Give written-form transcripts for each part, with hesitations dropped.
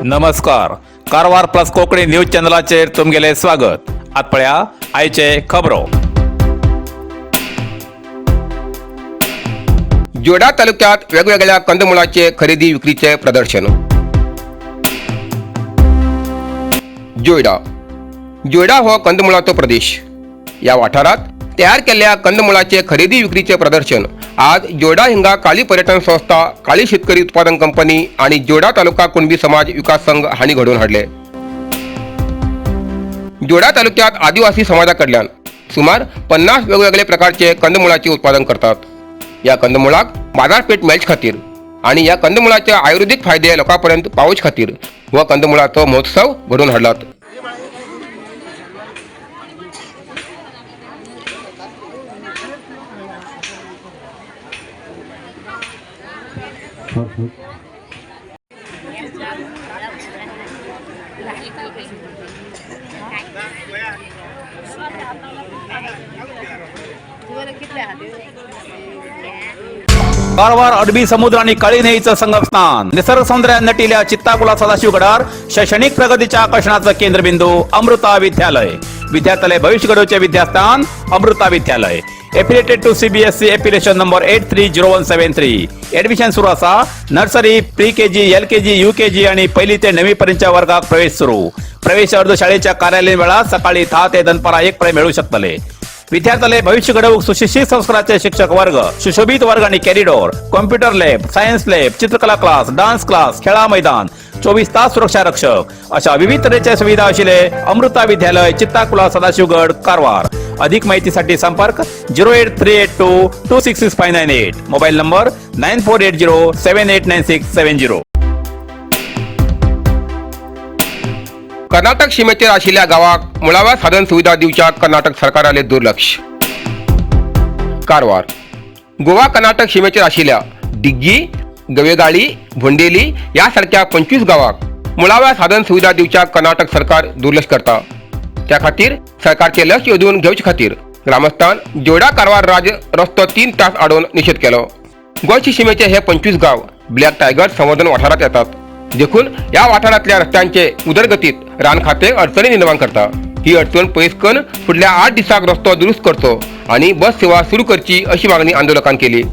नमस्कार, Karwar plus Konkani news चॅनलाचेर तुमगेलें स्वागत. आत पळया आयचे खबरो. जोडा तालुक्यात वेगवेगळ्या कंदमुळाचे खरेदी विक्रीचे प्रदर्शन. जोयडा जोयडा हो कंदमुळाचो प्रदेश. या वाठारात तयार केल्ल्या कंदमुळाचे खरेदी विक्रीचे प्रदर्शन आज जोडा हिंगा काळी पर्यटन संस्था, काळी शेतकरी उत्पादन कंपनी आणि जोडा तालुका कुणबी समाज विकास संघ हांणी घडोवन हाडले. जोडा तालुक्यात आदिवासी समाजाकडल्यान सुमार 50 वेगवेगळे प्रकारचे कंदमुळाचे उत्पादन करतात. या कंदमुळाक बाजारपेठ मेळचे खातीर आणि या कंदमुळाचे आयुर्वेदिक फायदे लोकांपर्यंत पावोवचे खातीर हो कंदमुळाचो महोत्सव घडोवन हाडलात. कारवार अरबी समुद्र आणि काळी न्हंयेचं संगमस्थान, निसर्ग सौंदर्यान नटिल्या चित्ताकुला सदाशिवगडार शैक्षणिक प्रगतीच्या आकर्षणाचं केंद्रबिंदू अमृता विद्यालय. विद्यार्थ्यालय भविष्य घडवचे विद्यास्थान Amrita Vidyalaya. Affiliated to CBSE, affiliation number 830173. Admission सुरू असा. Nursery, pre K G, L K G, U K G आणि पहिली ते नववी पर्यंतच्या वर्गात प्रवेश सुरू. प्रवेश अर्ज शाळेच्या कार्यालयीन वेळात सकाळी 10 ते दनपारा 1 पर्यंत मिळू शकतले. विद्यार्थ्याले भविष्य घडवूक सुशिक्षित संस्काराचे शिक्षक वर्ग, सुशोभित वर्ग आणि corridor, computer lab, science lab, चित्रकला क्लास, डान्स क्लास, खेळा मैदान, 24 तास सुरक्षा रक्षक अशा विविध तऱ्हेच्या सुविधा असलेले अमृता विद्यालय, चित्ताकुला, सदाशिवगड, कारवार. अधिक माहितीसाठी संपर्क 08382266598, mobile number 9480789670. Karnataka सीमेचेर आशिल्ल्या गावाक मुळाव्या साधन सुविधा दिवच्याक कर्नाटक सरकाराले दुर्लक्ष. कारवार गोवा कर्नाटक सीमेचेर आशिल्ल्या डिग्गी, गवेगाळी, भोंडेली ह्या सारख्या 25 गावाक मुळाव्या साधन सुविधा दिवच्याक कर्नाटक सरकार दुर्लक्ष करता. त्या खातीर सरकारचे लक्ष वेधून घेवचे खातीर ग्रामस्थान जोडा कारवार राज रस्तो 3 तास आडोवन निशेध केलो. गोंयचे शिमेचे हे 25 गाव ब्लॅक टायगर संवर्धन वाठारात येतात. देखून ह्या वाठारांतल्या रस्त्यांचे उदरगतीत रान खाते अडचणी निर्माण करता. ही अडचण पयस करून फुडल्या 8 दिसाक रस्तो दुरुस्त करचो आणि बस सेवा सुरू करची अशी मागणी आंदोलकान केली.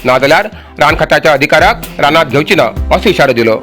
नाजाल्यार रान खात्याच्या अधिकाऱ्याक रानात घेवची ना असो इशारो दिलो.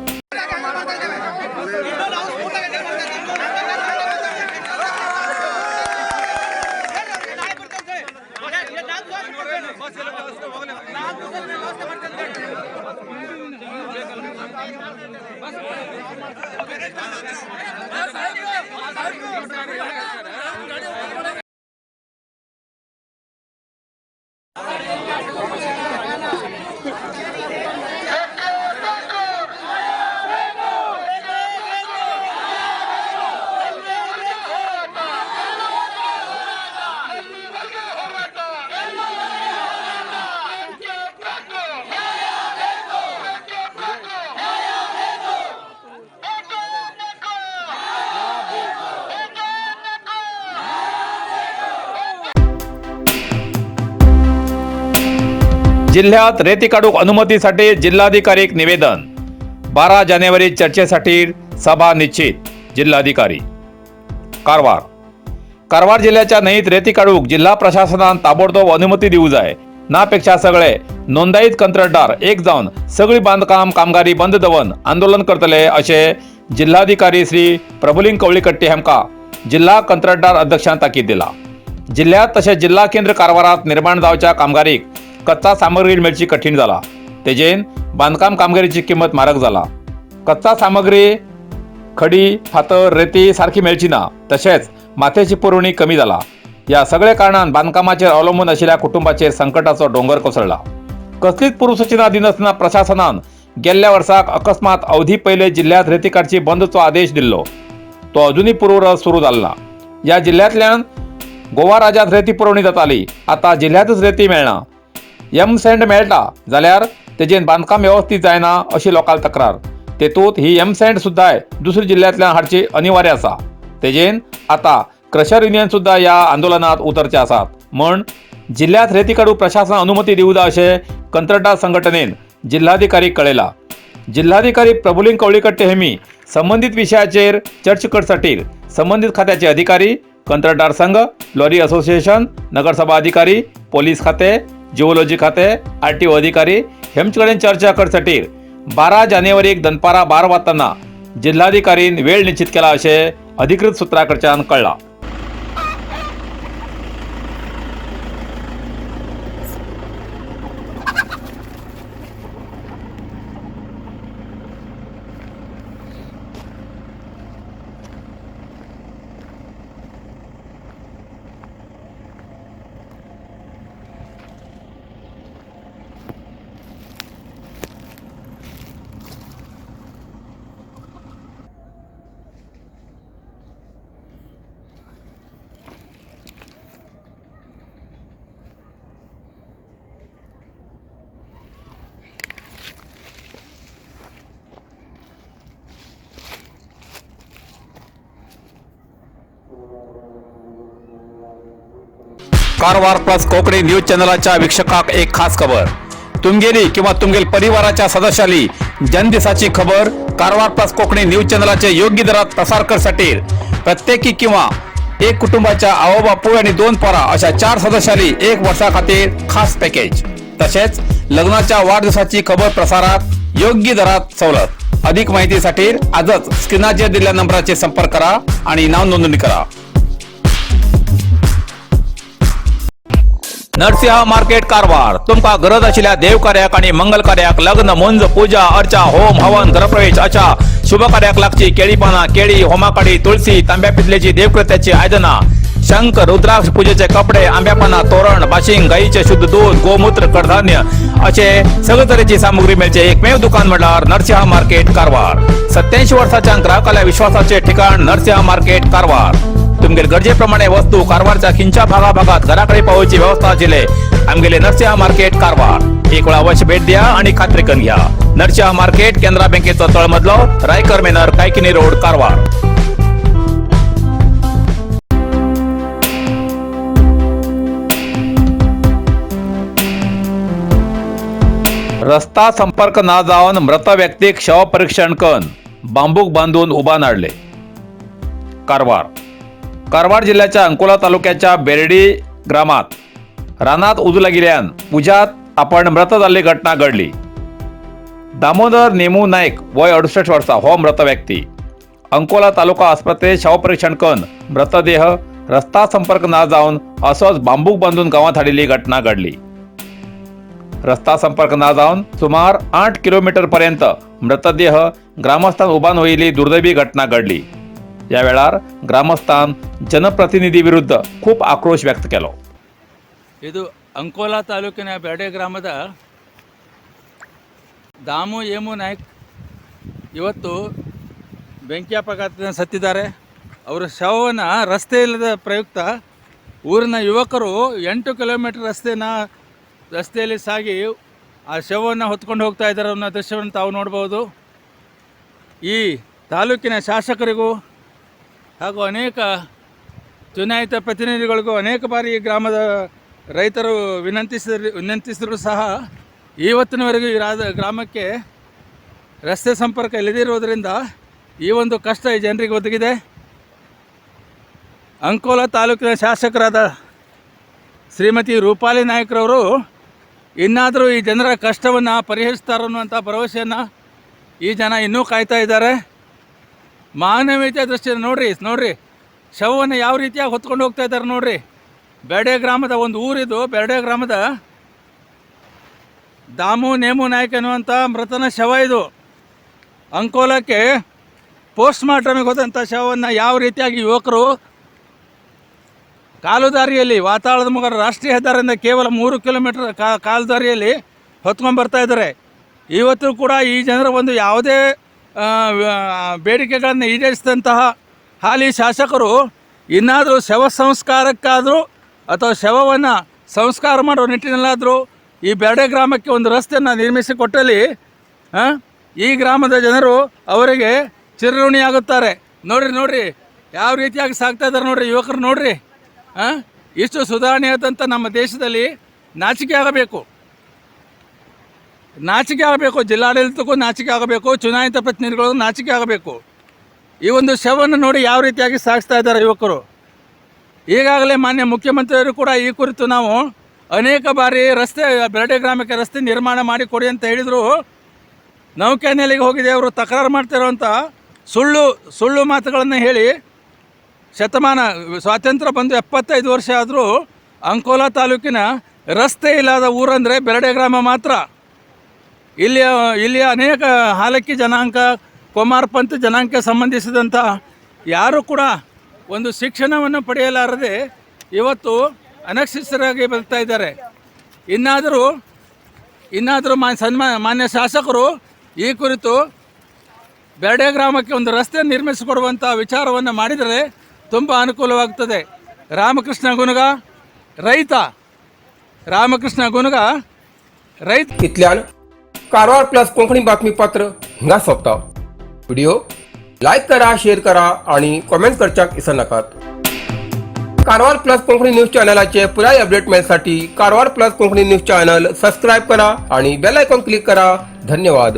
जिल्ह्यात रेती काढूक अनुमतीसाठी जिल्हाधिकारी निवेदन. 12 जानेवारी चर्चेसाठी सभा निश्चित. जिल्हाधिकारी कारवार. कारवार जिल्ह्याच्या न्हंयेत रेती काढूक जिल्हा प्रशासनान ताबडतोब अनुमती दिवू जाय. नापेक्षा सगळे नोंदायत कंत्राटदार एक जावन सगळी बांधकाम कामगारी बंद दवन आंदोलन करतले अशें जिल्हाधिकारी श्री प्रभुलिंग कवळीकट्टी हांकां जिल्हा कंत्राटदार अध्यक्षान ताकीद दिला. जिल्ह्यात तशेंच जिल्हा केंद्र कारवारात निर्माण जावच्या कामगारीक कच्चा सामग्री मेळची कठीण जाला. तेजेन बांधकाम कामगिरीची किंमत म्हारग जाला. कच्चा सामग्री खडी, फातर, रेती सारखी मेळची ना. तशेंच मातयेची पुरवणी कमी जाला. या सगळ्या कारणान बांधकामाचेर अवलंबून आशिल्ल्या कुटुंबाचेर संकटाचो डोंगर कोसळला. कसलीच पूर्वसूचना दिनासतना प्रशासनान गेल्ल्या वर्साक अकस्मात अवधी पयले जिल्ह्यात रेती काडची बंदचो आदेश दिल्लो, तो अजुनूय पूर्वरत सुरू जालो ना. या जिल्ह्यांतल्यान गोवा राज्यांत रेती पुरवणी जाताली, आतां जिल्ह्यांतच रेती मेळना. एम सँड मेळटा जाल्यार तेजेन बांदकाम वेवस्थीत जायना अशी लोकांक तक्रार. तेतूंत ही एम सँड सुद्दां दुसऱ्या जिल्ह्यांतल्यान हाडची अनिवार्य आसा. तेजेन आतां क्रशर युनियन सुद्दां ह्या आंदोलनात उतरचे आसात. म्हण जिल्ह्यात रेती काडूंक प्रशासनान अनुमती दिवं जाय अशें कंत्राटदार संघटनेन जिल्हाधिकारी कळयला. जिल्हाधिकारी प्रभुलिंग कवळीकट्टे हेमी संबंदीत विशयाचेर चर्चा करसाठी संबंदीत खात्याचे अधिकारी, कंत्राटदार संघ, लॉरी असोसिएशन, नगरसभा अधिकारी, पोलीस खाते, जिओलॉजी खाते, आरटीओ अधिकारी हेमचे कडेन चर्चा करसाठी 12 जानेवारीक दनपारा 12 वाजताना जिल्हाधिकारीन वेळ निश्चित केला अशें अधिकृत सुत्रां कडच्यान कळ्ळां. कारवार प्लस कोकणी न्यूज चॅनलाच्या वीक्षकाक एक खास खबर. तुमगेली किंवा तुमगेल परिवाराच्या सदस्याली जनदिसाची खबर कारवार प्लस कोकणी न्यूज चॅनलाचे योग्य दरात प्रसार करसाठी प्रत्येकी किंवा एक कुटुंबाच्या आवो बापूय आणि 2 पोरा अशा 4 सदस्याली 1 वर्षा खातीर खास पॅकेज, तसेच लग्नाच्या वाढदिवसाची खबर प्रसारात योग्य दरात सवलत. अधिक माहितीसाठी आजच स्क्रीनाचेर दिलेल्या नंबराचे संपर्क करा आणि नाव नोंदणी करा. नरसिंह मार्केट कारवार. तुमका गरज आशिल्ल्या देवकार्याक आणि मंगल कार्याक, लग्न, मुंज, पूजा अर्चा, होम हवन, गृहप्रवेश अशा शुभ कार्याक लागची केळी पाना, केळी, होमाकाडी, तुळसी, तांब्या पितलेची देवकृत्याची आयदना, शंख, रुद्राक्ष, पूजेचे कपडे, आंब्यापाना, तोरण, बाशिंग, गाईचे शुद्ध दूध, गोमूत्र, कडधान्य असे सगळे तरेची सामुग्री मेळचे एकमेव दुकान म्हटल्यार नरसिंह मार्केट कारवार. 87 वर्साच्या ग्राहकाला विश्वासाचे ठिकाण नरसिंह मार्केट कारवार. तुमगेल गरजेप्रमाणे वस्तू कारवारच्या खिंच्या भागाभागात घराकडे पावोवची व्यवस्था आशिल्ले आमगेले नरसिंह मार्केट कारवार. एक वेळा अवश्य भेट द्या आणि खात्री करून घ्या. नरसिंह मार्केट, केनरा बँकेचो तळमजलो, रायकर मेनर, कायकिनी रोड, कारवार. रस्ता संपर्क ना जावन मृत व्यक्तीक शव परीक्षण करून बांबूक बांदून उबान हाडले. कारवार. कारवार जिल्ह्याच्या अंकोला तालुक्याच्या बेर्डी ग्रामात रानात उजू लागिल्ल्यान उज्यात आपण मृत जाल्ली घटना घडली. दामोदर नेमू नाईक वय 68 वर्सां हो मृत व्यक्ती अंकोला तालुका आस्पत्रेत शवपरीक्षण करून मृतदेह रस्ता संपर्क ना जावन असोच बांबूक बांदून गांवांत हाडिल्ली घटना घडली. रस्ता संपर्क ना जावन सुमार 8 किलोमीटर पर्यंत मृतदेह ग्रामस्थान उबान वयली दुर्दैवी घटना घडली. या वेळार ग्रामस्थान जनप्रतिनिधी विरुद्ध खूप आक्रोश व्यक्त केलो. ಇದು ಅಂಕೋಲಾ ತಾಲೂಕಿನ ಬೆರಡೆ ಗ್ರಾಮದ ದಾಮು ಹೇಮು ನಾಯ್ಕ್ ಇವತ್ತು ಬೆಂಕಿ ಅಪಘಾತದಿಂದ ಸತ್ತಿದ್ದಾರೆ. ಅವರ ಶವವನ್ನು ರಸ್ತೆ ಇಲ್ಲದ ಪ್ರಯುಕ್ತ ಊರಿನ ಯುವಕರು 8 ಕಿಲೋಮೀಟರ್ ರಸ್ತೆಯಲ್ಲಿ ಸಾಗಿ ಆ ಶವವನ್ನು ಹೊತ್ಕೊಂಡು ಹೋಗ್ತಾ ಇದ್ದಾರೆ ಅನ್ನೋ ದೃಶ್ಯವನ್ನು ತಾವು ನೋಡ್ಬೋದು. ಈ ತಾಲೂಕಿನ ಶಾಸಕರಿಗೂ ಹಾಗೂ ಅನೇಕ ಚುನಾಯಿತ ಪ್ರತಿನಿಧಿಗಳಿಗೂ ಅನೇಕ ಬಾರಿ ಈ ಗ್ರಾಮದ ರೈತರು ವಿನಂತಿಸಿದರೂ ಸಹ ಇವತ್ತಿನವರೆಗೂ ಈ ಗ್ರಾಮಕ್ಕೆ ರಸ್ತೆ ಸಂಪರ್ಕ ಇಲ್ಲದಿರುವುದರಿಂದ ಈ ಒಂದು ಕಷ್ಟ ಈ ಜನರಿಗೆ ಒದಗಿದೆ. ಅಂಕೋಲಾ ತಾಲೂಕಿನ ಶಾಸಕರಾದ ಶ್ರೀಮತಿ ರೂಪಾಲಿ ನಾಯ್ಕರವರು ಇನ್ನಾದರೂ ಈ ಜನರ ಕಷ್ಟವನ್ನು ಪರಿಹರಿಸ್ತಾರನ್ನುವಂಥ ಭರವಸೆಯನ್ನು ಈ ಜನ ಇನ್ನೂ ಕಾಯ್ತಾ ಇದ್ದಾರೆ. ಮಾನವೀಯತೆ ದೃಷ್ಟಿಯಿಂದ ನೋಡ್ರಿ, ನೋಡ್ರಿ ಶವವನ್ನು ಯಾವ ರೀತಿಯಾಗಿ ಹೊತ್ಕೊಂಡು ಹೋಗ್ತಾ ಇದ್ದಾರೆ ನೋಡ್ರಿ. ಬೆರಡೆ ಗ್ರಾಮದ ಒಂದು ಊರಿದು. ಬೆರಡೆ ಗ್ರಾಮದ ದಾಮು ನೇಮು ನಾಯ್ಕ ಅನ್ನುವಂಥ ಮೃತನ ಶವ ಇದು. ಅಂಕೋಲಕ್ಕೆ ಪೋಸ್ಟ್ ಮಾರ್ಟಮಿಗೆ ಹೋದಂಥ ಶವವನ್ನು ಯಾವ ರೀತಿಯಾಗಿ ಯುವಕರು ಕಾಲುದಾರಿಯಲ್ಲಿ ವಾತಾಳದ ಮುಖ ರಾಷ್ಟ್ರೀಯ ಹೆದ್ದಾರಿಯಿಂದ ಕೇವಲ 3 ಕಿಲೋಮೀಟರ್ ಕಾಲುದಾರಿಯಲ್ಲಿ ಹೊತ್ಕೊಂಡು ಬರ್ತಾ ಇದ್ದಾರೆ. ಇವತ್ತು ಕೂಡ ಈ ಜನರ ಒಂದು ಯಾವುದೇ ಬೇಡಿಕೆಗಳನ್ನು ಈಡೇರಿಸಿದಂತಹ ಹಾಲಿ ಶಾಸಕರು ಇನ್ನಾದರೂ ಶವ ಸಂಸ್ಕಾರಕ್ಕಾದರೂ ಅಥವಾ ಶವವನ್ನು ಸಂಸ್ಕಾರ ಮಾಡುವ ನಿಟ್ಟಿನಲ್ಲಾದರೂ ಈ ಬೆರಡೆ ಗ್ರಾಮಕ್ಕೆ ಒಂದು ರಸ್ತೆಯನ್ನು ನಿರ್ಮಿಸಿಕೊಟ್ಟಲ್ಲಿ ಈ ಗ್ರಾಮದ ಜನರು ಅವರಿಗೆ ಚಿರಋಣಿಯಾಗುತ್ತಾರೆ. ನೋಡ್ರಿ, ನೋಡ್ರಿ ಯಾವ ರೀತಿಯಾಗಿ ಸಾಗ್ತಾ ಇದ್ದಾರೆ ನೋಡ್ರಿ ಯುವಕರು ನೋಡ್ರಿ. ಇಷ್ಟು ಸುಧಾರಣೆ ಆದಂಥ ನಮ್ಮ ದೇಶದಲ್ಲಿ ನಾಚಿಕೆ ಆಗಬೇಕು. ನಾಚಿಕೆ ಆಗಬೇಕು, ಜಿಲ್ಲಾಡಳಿತಕ್ಕೂ ನಾಚಿಕೆ ಆಗಬೇಕು, ಚುನಾಯಿತ ಪ್ರತಿನಿಧಿಗಳು ನಾಚಿಕೆ ಆಗಬೇಕು. ಈ ಒಂದು ಶವವನ್ನು ನೋಡಿ ಯಾವ ರೀತಿಯಾಗಿ ಸಾಗಿಸ್ತಾ ಇದ್ದಾರೆ ಯುವಕರು. ಈಗಾಗಲೇ ಮಾನ್ಯ ಮುಖ್ಯಮಂತ್ರಿಯವರು ಕೂಡ ಈ ಕುರಿತು ನಾವು ಅನೇಕ ಬಾರಿ ರಸ್ತೆ, ಬೆರಡೆ ಗ್ರಾಮಕ್ಕೆ ರಸ್ತೆ ನಿರ್ಮಾಣ ಮಾಡಿಕೊಡಿ ಅಂತ ಹೇಳಿದರು. ನೌಕಾನೆಲೆಗೆ ಹೋಗಿದೆ, ಅವರು ತಕರಾರು ಮಾಡ್ತಿರೋಂಥ ಸುಳ್ಳು ಸುಳ್ಳು ಮಾತುಗಳನ್ನು ಹೇಳಿ, ಶತಮಾನ ಸ್ವಾತಂತ್ರ್ಯ ಬಂದು 75 ವರ್ಷ ಆದರೂ ಅಂಕೋಲಾ ತಾಲೂಕಿನ ರಸ್ತೆ ಇಲ್ಲದ ಊರಂದರೆ ಬೆರಡೆ ಗ್ರಾಮ ಮಾತ್ರ. ಇಲ್ಲಿಯ ಇಲ್ಲಿಯ ಅನೇಕ ಹಾಲಕ್ಕಿ ಜನಾಂಗ, ಕುಮಾರ್ ಪಂತ್ ಜನಾಂಗಕ್ಕೆ ಸಂಬಂಧಿಸಿದಂಥ ಯಾರೂ ಕೂಡ ಒಂದು ಶಿಕ್ಷಣವನ್ನು ಪಡೆಯಲಾರದೆ ಇವತ್ತು ಅನಕ್ಷರಸ್ಥರಾಗಿ ಬದುಕ್ತಾ ಇದ್ದಾರೆ. ಇನ್ನಾದರೂ ಇನ್ನಾದರೂ ಮಾನ್ಯ ಶಾಸಕರು ಈ ಕುರಿತು ಬೆರಡೆ ಗ್ರಾಮಕ್ಕೆ ಒಂದು ರಸ್ತೆ ನಿರ್ಮಿಸಿಕೊಡುವಂಥ ವಿಚಾರವನ್ನು ಮಾಡಿದರೆ ತುಂಬ ಅನುಕೂಲವಾಗ್ತದೆ. ರಾಮಕೃಷ್ಣ ಗುನುಗ ರೈತ, ರಾಮಕೃಷ್ಣ ಗುನುಗ ರೈತ. इतल्यान कारवार प्लस कोंकणी बातमीपत्र हिंगा सोंपता. व्हिडिओ लायक करा, शेअर करा आणि कॉमेंट करच्याक विसरनाकात. कारवार प्लस कोंकणी न्यूज चॅनलाचे पुराय update मेळसाठी Karwar plus Konkani news channel subscribe करा आणि बेल आयकॉन क्लिक करा. धन्यवाद.